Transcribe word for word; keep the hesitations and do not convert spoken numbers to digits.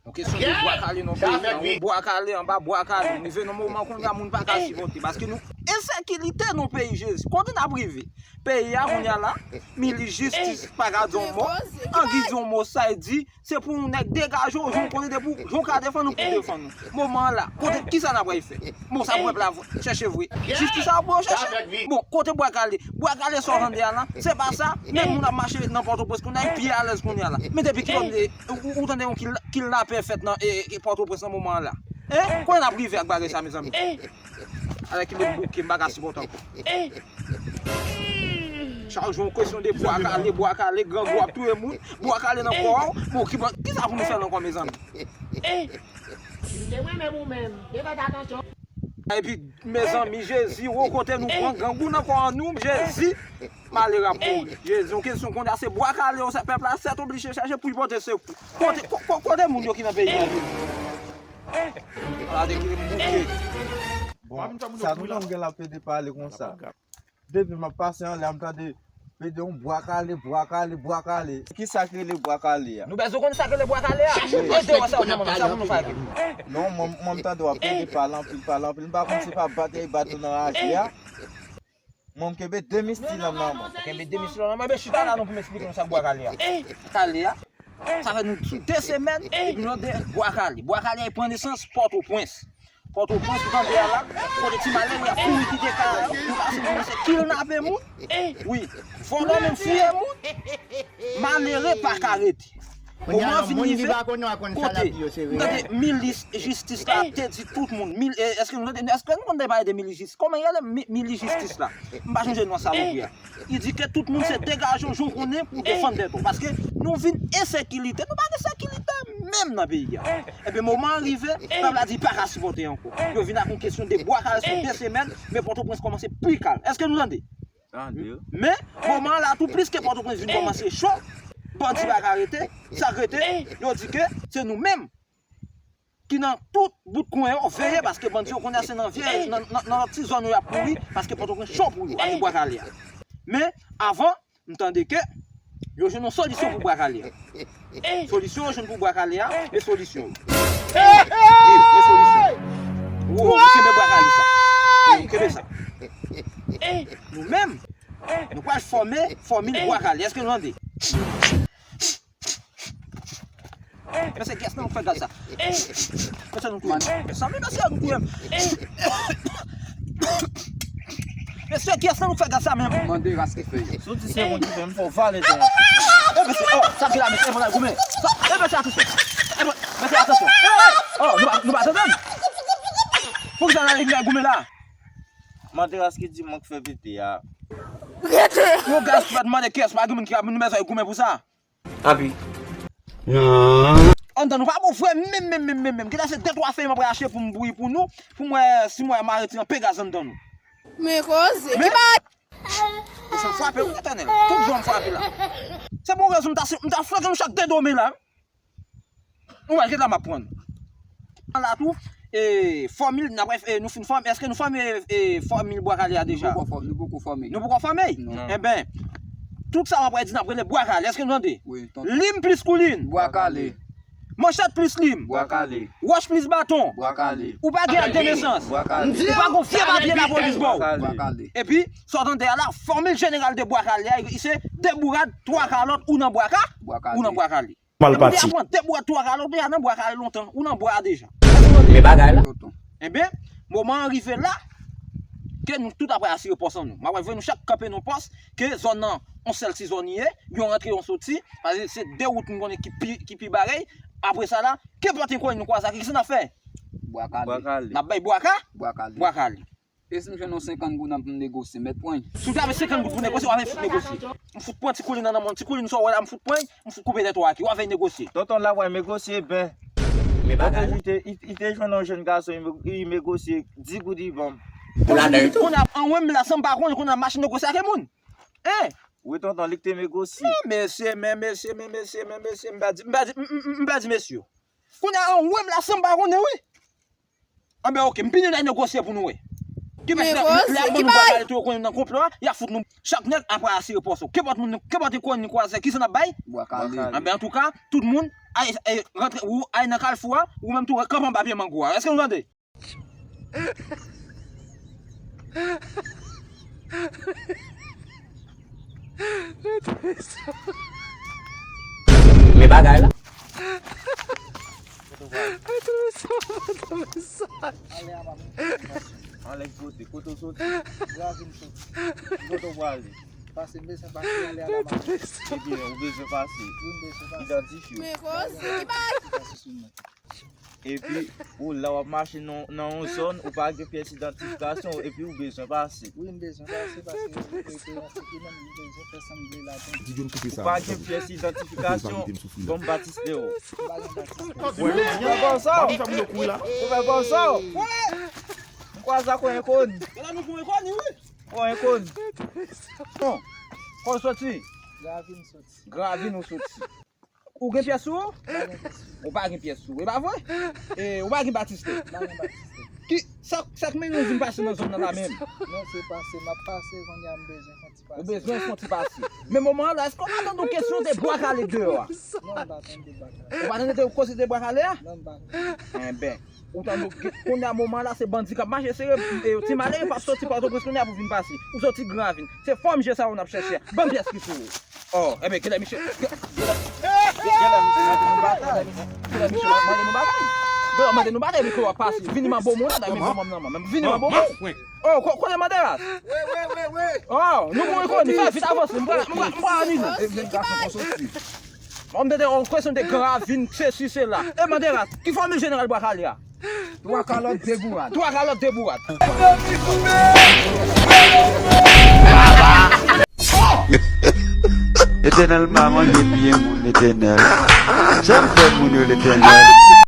Yon kesyon de bwa kale nan peyi a, yon bwa kale anba bwa kale. Nou rive nan moman kounye a moun pa ka sipòte. Paske nou ensekirite nan peyi Jezi. Kote n ap rive? Peyi a kounye a la, milis jistis pa ka di yon mo, angi di yon mo, sa e di, se pou yon nèg degaje w, jan w konnen depi w, jan w ka defann ou pou defann ou. Moman an la, kote, kisa n ap pral fè? Bon, sa pou pèp la chèche vre. Jistis sa pou yo chèche. Bon, kote bwa kale? Bwa kale sa w tande a la, se pa sa, menm moun ap mache nan Pòtoprens kounye a, pi alèz kounye a la. Men depi kilè w, ou, ou tande yon kil-, kidnapè fèt nan, e, e, Pòtoprens nan moman an la? Hein? Kote n ap rive ak bagay sa, mezanmi? Alè ki met bouke, m pa ka sipòte ankò. Chak jou yon kesyon de bwa kale, bwa kale, grangou ap touye moun, bwa kale nan kò w, bon, ki, kisa pou nou fè l ankò, mezanmi? Epi, mezanmi, Jezi, wo kote nou pran grangou nan kò an nou, Jezi, malere ap mouri. Jezi, yon kesyon kounye a, se bwa kale yo, sa pèp la sètoblije chache pou l pote sekou. Kote, ko-, ko-, kote moun yo ki nan peyi a? Ala de ki bouke. Bon, sa nou konn gen la pede pale konsa. Depi m ap pase anlè a, m tande pede yon bwa kale, bwa kale, bwa kale. Kisa ki rele bwa kale a? Nou bezwen konn sa ki rele bwa kale a. Ede w sa, sa pou nou fè. Non, mwen, mwen m tande w ap pede pale anpil, pale anpil. M pa konn se pa batay bat ou nan raje a. Mwen m kenbe de mistil an nan men. Kenbe de mistil an nan men, men chita la nou pou m eksplike nou sa k bwa kale a. Kale a. Sa fè nou sou de semèn, epi nou tande bwa kale. Bwa kale a pran nesans Pòtoprens. Pòtoprens, ou tande a la, kote ti malere ap kouri kite kay yo, nou pase nou se kidnape moun. Wi, vòlè moun, fiye moun. Malere pa ka rete. Moman an vin rive, kote, nou tande milis jistis la te di tout moun, mil, e, èske nou tande, èske nou konn pale de milis jistis? Kòman y rele mi-, milis jistis la? M pa sonje non salopri a. Li di ke tout moun se degaje w jan w konnen pou w defann tèt ou. Paske nou vin ensekirite, nou pa gen sekirite menm nan peyi a. Ebyen, moman an rive, pèp la di pa ka sipòte ankò. Yo vin ak yon kesyon de bwa kale sou de semèn, men Pòtoprens kòmanse pi kal. Èske nou tande? Men, moman an la tou, plis ke Pòtoprens vin kòmanse cho, bandi pa ka rete, sa k rete, yo di ke se nou menm ki nan tout bout kwen yo, veye, paske bandi yo kounye a se nan vye, nan, nan, nan lòt ti zòn yo y ap kouri, paske Pòtoprens cho pou yo, ase bwa kale a. Men, avan, m tande ke yo jwenn yon solisyon pou bwa kale a. Solisyon yo jwenn pou bwa kale a, men solisyon yo. Wi, men solisyon yo. Wo, nou kenbe bwa kale sa. Wi, nou kenbe sa. Nou menm, nou pral fòme fòmil bwa kale. Èske nou tande? Mesye, kiyès nan nou k fè gaz sa? Mesye, nou touye m. Sanble mesye, nou touye m. Mesye, kiyès nan nou k fè gaz sa menm? Mande ras ki fè yo. Si w di se mwen ki fè, m fè w vale tou. E mesye, oh, sa ki la, mesye, mwen al goumen. E mesye, atensyon. E mesye, atensyon. Oh, nou pa, nou pa tande m? Poukisa n al goumen la? Mande ras ki di mwen k fè pete a. Yon gaz ki pa t mande kiyès, pa gen moun ki ap, nou bezwen goumen pou sa. Anpi. Non. Anndan nou pa bon vre menm, menm, menm, menm, menm. Genlè se de twa fèy mwen pral achte pou m bouyi pou nou, pou m wè si m wè m arete anpe gaz anndan nou. Men koze, ki bagay? Kochon frape, wi, Etènèl. Tout jou m frape la. Se pou rezon m ta, m ta flanke nou chak de do men la. Ou wè, gen la m ap pran. An la tou, e, fòmil, n ap, e, nou fin fòme, èske nou fòme, e, fòmil bwa kale a deja? Nou poko fò-, nou poko fòme. Nou poko fòme? Non. Enben, tout sa m ap di n ap rele bwa kale. Èske nou tande? Wi, tande. Lim plis koulin. Bwa kale. Manchèt plis lim. Bwa kale. Wòch plis baton. Bwa kale. Ou pa gen ak de nesans. Bwa kale. Ou pa gon vye papye lapolis ba w. Bwa kale. Epi, sa w tande a la, fòmil jeneral de bwa kale a, se de bourad, twa kalòt, ou nan bwa ka-, ou nan bwa kale. Mal pati. Depi w pran de bwa twa kalòt, deja nan bwa kale lontan. Ou nan bwa a deja. Men bagay la. Enben, moman an rive la, ke nou tout apre asire pòs an nou. M ap voye nou chak kanpe nan pòs, ke zòn nan, yon sèl ti zòn li ye, yon rantre, yon soti, paske se de wout nou konnen ki pi, ki pi barèy. Apre sa la, kenpòt kote nou kwaze ak li, kisa n ap fè? Bwa kale. N ap bay bwa ka-, bwa kale. Bwa kale. E si m jwenn yon senkant goud pou m negosye, mèt pran? Si w te avè senkant goud pou negosye, w avè fout negosye. M fout pran ti koulin nan nan men w, ti koulin sa w wè la, m fout pran, m fout koupe tèt ou ak li, w avè negosye. Tonton la wè negosye ben. Men bagay la. Li te, li, li te jwenn yon jèn gason, li negosye di goud li ban m. Pou ladan l tou. Kounye a, anwen m la, san m pa konnen, kounye a m mache negosye ak moun. Hein? Wi, tonton, li k te negosye. Men mesye, men mesye, men mesye, men mesye, m pa di, m pa di, m, m, m, m pa di mesye. Kounye a, anwen m la, san m pa konnen, wi. Anben, oke, m vini la negosye pou nou wè. Ki mèt la, lè y ap ban nou bwa kale tou, yo konnen nan konplo a, y ap fout nou. Chak nèg apre asire pòs ou. Kenpòt moun, kenpòt kote nou kwaze, kisa n ap bay? Bwa kale. Anben, antouka, tout moun, ay, ay, rantre, ou ay nan kalfou a, ou menm tou, kanpe anba pye mango a. Èske nou tande? Men bagay la. Anlè kote, kote w soti? Gravin soti. Kote w prale? Pase, m bezwen pase, ale a la mache. Ebyen, ou bezwen pase. Wi, m bezwen pase. Idantifye w. Men koze, ki bay? Pase sou mwen. Epi, ou la w ap mache nan, nan yon zòn, ou pa gen pyès idantifikasyon, epi ou bezwen pase. Wi, m bezwen pase, paske yo, yo, yo, yo, m bezwen fè sanble ladan. Ou pa gen pyès idantifikasyon, bon, m batiste w. M pa gen batiste. Ou fè bon sa w. Ou fè bon sa w. M kwaze ak yon enkoni. Gade nou pou enkoni, wi. Yon enkoni. Bon, kote w soti? Gravin soti. Gravin ou soti. Ou gen pyès sou ou? Ou pa gen pyès sou ou, e pa vre? E, ou pa gen batiste? M pa gen batiste. Ki, sa, sa k mennen w vin pase nan zòn nan la menm? Non, se pase, m ap pase, kounye a m bezwen fè yon ti pase. Ou bezwen fè yon ti pase. Men moman an la, èske w pa tande yon kesyon de bwa kale deyò a? Non, m pa tande bwa kale. Ou pa tande de koze de bwa kale a? Non, m pa tande. Enben, ou tande, kounye a moman an la, se bandi k ap mache sere, e, ti malere p ap soti Pòtoprens kounye a pou vin pase. Ou soti Gran Ravin. Se fòm je sa yo n ap chèche a. Ban m pyès ki sou ou. Oh, enben, genlè misye, genlè, genlè misye mande nou bagay. Genlè misye mande nou bagay. Genlè mande nou bagay, epi ke w ap pase. Vini m an bon moun, la, men bon moun nan, men vini m an bon moun. Oh, ko-, kote Manderas? Oh, nou bon, enkoni, fè vit, avanse, m pral, m pral, m pral anile. Bon, m te, te, on kwesyon de Gran Ravin, sesi, sela. E Manderas, ki fòmil jeneral bwa kale a? Twa kalòt, de bourad. Twa kalòt, de bourad. Letènèl pa manje pye moun, Letènèl. Sa m fè moun yo, Letènèl?